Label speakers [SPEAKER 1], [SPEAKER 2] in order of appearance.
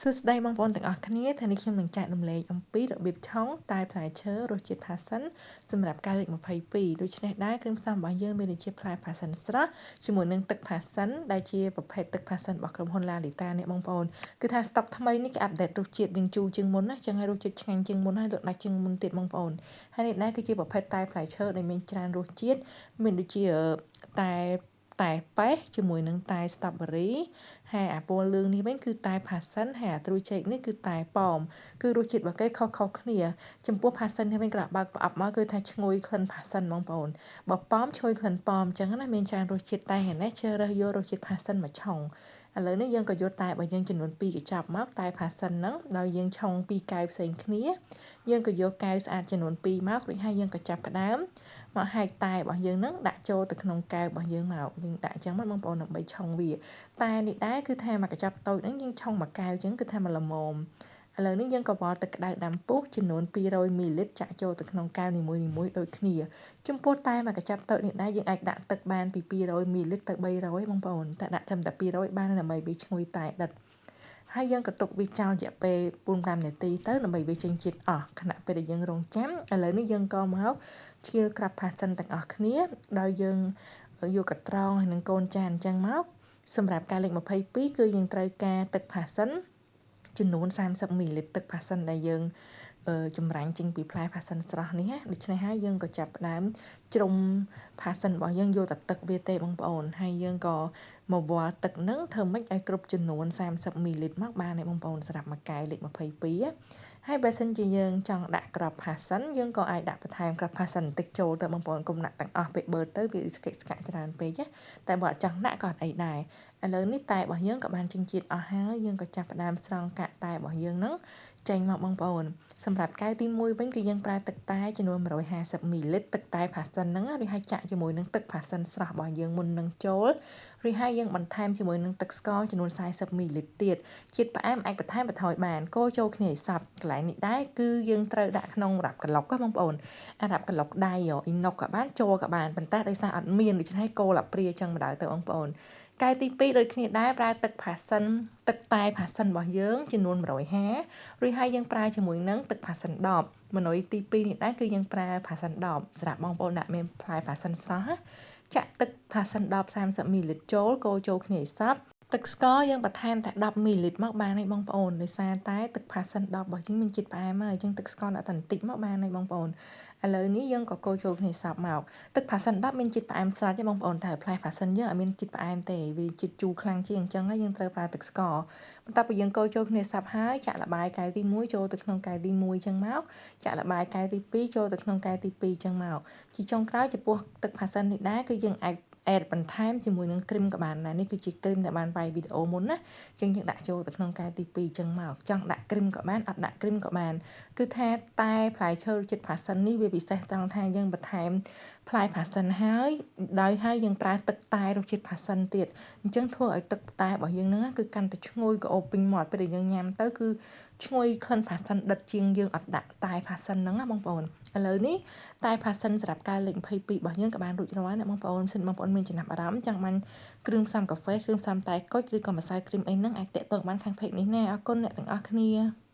[SPEAKER 1] សួស្តីបងប្អូនទាំងអស់គ្នាថ្ងៃនេះខ្ញុំនឹងចែករំលែកអំពីរបៀបឆុងតែផ្លែឈើរសជាតិផាសសិនសម្រាប់កែវលេខ22ដូច្នេះដែរគ្រឿងផ្សំរបស់យើងមានដូចជាផ្លែផាសសិនស្រស់ជាមួយនឹងទឹកផាសសិនដែលជាប្រភេទទឹកផាសសិនរបស់ក្រុមហ៊ុនឡាលីតានេះបងប្អូនគឺថាស្តុកថ្មីនេះគេ update រសជាតិនឹងជូរជាងមុនណាចឹងហើយរសជាតិឆ្ងាញ់ជាងមុនហើយលក់ដាច់ជាងមុនទៀតបងប្អូនហើយនេះដែរគឺជាប្រភេទតែផ្លែឈើដែលមានច្រើនរសជាតិមានដូចជាតែតែប៉េះជាមួយនឹងតែស្ទ្រូប៊េរីហើយអាពណ៌លឿងនេះវិញគឺតែផាសិនហើយអាត្រួយចេកនេះគឺតែប៉ោមគឺរសជាតិរបស់គេខុសៗគ្នាចំពោះផាសិននេះវិញក្រៅបើកប្រអប់មកគឺថាឈ្ងុយក្លិនផាសិនបងប្អូនបើប៉ោមឈ្ងុយក្លិនប៉ោមអញ្ចឹងណាមានច្រើនរសជាតិតែថ្ងៃនេះជ្រើសរើសយករសជាតិផាសិនមកឆុងឥឡូវនេះយើងក៏យកតែរបស់យើងចំនួន2កញ្ចប់មកតែផាសិនហ្នឹងដោយយើងឆុង2កែវផ្សេងគ្នាយើងក៏យកកែវស្អាតចំនួន2មករួចហើយយើងក៏ចាប់ផ្ដើមមកហែកតែរបស់យើងហ្នឹងដាក់ចូលទៅក្នុងកែវរបស់យើងមកយើងដាក់អញ្ចឹងមកបងប្អូនដើម្បីឆុងវាតែនេះដែរគឺថាមួយកញ្ចប់តូចហ្នឹងយើងឆុងមួយកែវអញ្ចឹងគឺថាមួយល្មមឥឡូវនេះយើងក៏វល់ទឹកក្តៅដាំពុះចំនួន200មីលីលីត្រចាក់ចូលទៅក្នុងកែវនីមួយៗដូចគ្នាចំពោះតែមួយកញ្ចប់តូចនេះដែរយើងអាចដាក់ទឹកបានពី200មីលីលីត្រទៅ300បងប្អូនតែដាក់ត្រឹមតែ200បានដើម្បីវាឈ្ងុយតែដិតហើយយើងក៏ទុកវាចោលរយៈពេល4-5នាទីទៅដើម្បីវាចេញជាតិអស់ខណៈពេលដែលយើងរងចាំឥឡូវនេះយើងក៏មកឆ្កៀលក្រាប់ផាសិនទាំងអស់គ្នាដោយយើងយកកត្រងហើយនឹងកូនចានអញ្ចឹងមកសម្រាប់ការលេខ22គឺយើងត្រូវការទឹកផាសិនចំនួន30មីលីលីត្រទឹកផាសិនដែលយើងចម្រាញ់ចេញពីផ្លែផាសិនស្រស់នេះណាដូច្នេះហើយយើងក៏ចាប់ផ្ដើមជ្រុំផាសិនរបស់យើងយកតែទឹកវាទេបងប្អូនហើយយើងក៏មកវាល់ទឹកហ្នឹងធ្វើម៉េចឲ្យគ្រប់ចំនួន30មីលីលីត្រមកបានទេបងប្អូនសម្រាប់មួយកែវលេខ22ហើយបើសិនជាយើងចង់ដាក់ក្របផាសិនយើងក៏អាចដាក់បន្ថែមក្របផាសិនបន្តិចចូលទៅបងប្អូនកុំដាក់ទាំងអស់ពេលបឺតទៅវាស្កិចស្កាក់ច្រើនពេកណាតែបើអត់ចង់ដាក់ក៏អត់អីដែរឥឡូវនេះតែរបស់យើងក៏បានចិញ្ចៀតអស់ហើយយើងក៏ចាប់ផ្ដើមស្រង់កាក់តែរបស់យើងហ្នឹងចេញមកបងប្អូនសម្រាប់កែវទី1វិញគឺយើងប្រើទឹកតែចំនួន150មីលីលីត្រទឹកតែផាសិនហ្នឹងឬហើយចាក់ជាមួយនឹងទឹកផាសិនស្រស់របស់យើងមុននឹងចូលឬហើយយើងបន្ថែមជាមួយនឹងទឹកស្ករចំនួន40មីលីលីត្រទៀតជាតិផ្អែមអាចបន្ថែមបន្ថយបានកូរចូលគ្នាឲ្យសព្វកន្លែងនេះដែរគឺយើងត្រូវដាក់ក្នុងរ៉ាប់ក្លុកបងប្អូនអារ៉ាប់ក្លុកដៃអ៊ីណុកក៏បានចូលក៏បានប៉ុន្តែដោយសារអត់មានដូច្នេះកូរឡាព្រាចឹងបណ្ដោយទៅបងប្អូនកែវទី2ដូចគ្នាដែរប្រើទឹកផាសិនទឹកតែផាសិនរបស់យើងចំនួន150រួចហើយយើងប្រើជាមួយនឹងទឹកផាសិន10មនុយទី2នេះដែរគឺយើងប្រើផាសិន10សម្រាប់បងប្អូនដាក់មានផ្លែផាសិនស្រស់ចាក់ទឹកផាសិន10 30មីលីលីត្រចូលកូរចូលគ្នាឲ្យសព្វទឹកស្ករយើងបន្ថែមតែ10មីលីលីត្រមកបានហើយបងប្អូនដោយសារតែទឹកផាសិន10របស់យើងមានជាតិផ្អែមហើយអញ្ចឹងទឹកស្ករដាក់តែបន្តិចមកបានហើយបងប្អូនឥឡូវនេះយើងក៏កូរចូលគ្នាសព្វមកទឹកផាសិន10មានជាតិផ្អែមស្រេចទេបងប្អូនតែផ្លែផាសិនយើងអត់មានជាតិផ្អែមទេវាជាតិជូរខ្លាំងជាងអញ្ចឹងហើយយើងត្រូវប្រើទឹកស្ករបន្ទាប់ពីយើងកូរចូលគ្នាសព្វហើយចាក់ល្បាយកែវទី1ចូលទៅក្នុងកែវទី1អញ្ចឹងមកចាក់ល្បាយកែវទី2ចូលទៅក្នុងកែវទី2អញ្ចឹងមកជាចុងក្រោយចំពោះទឹកផាសិននេះដែរគឺយើងអាចអេតបន្ថែមជាមួយនឹងគ្រីមក៏បានដែរនេះគឺជាគ្រីមដែលបានវាយវីដេអូមុនណាអញ្ចឹងយើងដាក់ចូលទៅក្នុងកែវទី2អញ្ចឹងមកចង់ដាក់គ្រីមក៏បានអត់ដាក់គ្រីមក៏បានគឺថាតែផ្លែឈើរសជាតិផាសិននេះវាពិសេសត្រង់ថាយើងបន្ថែមផ្លែផាសិនហើយដោយហើយយើងប្រើទឹកតែរសជាតិផាសិនទៀតអញ្ចឹងធ្វើឲ្យទឹកតែរបស់យើងហ្នឹងគឺកាន់តែឈ្ងុយក្រអូបពេញមាត់ពេលដែលយើងញ៉ាំទៅគឺឈ្ងុយក្លិនផាសិនដិតជាងយើងអត់ដាក់តែផាសិនហ្នឹងណាបងប្អូនឥឡូវនេះតែផាសិនសម្រាប់កែវលេខ22របស់យើងក៏បានរួចរាល់ណាបងប្អូនសិនបងប្អូនមានចំណាប់អារម្មណ៍ចង់បានគ្រឿងផ្សំកាហ្វេគ្រឿងផ្សំតែគុជឬក៏ម្សៅគ្រីមអីហ្នឹងអាចតាក់ទងបានខាង page នេះណាអរគុណអ្នកទាំងអស់គ្នា។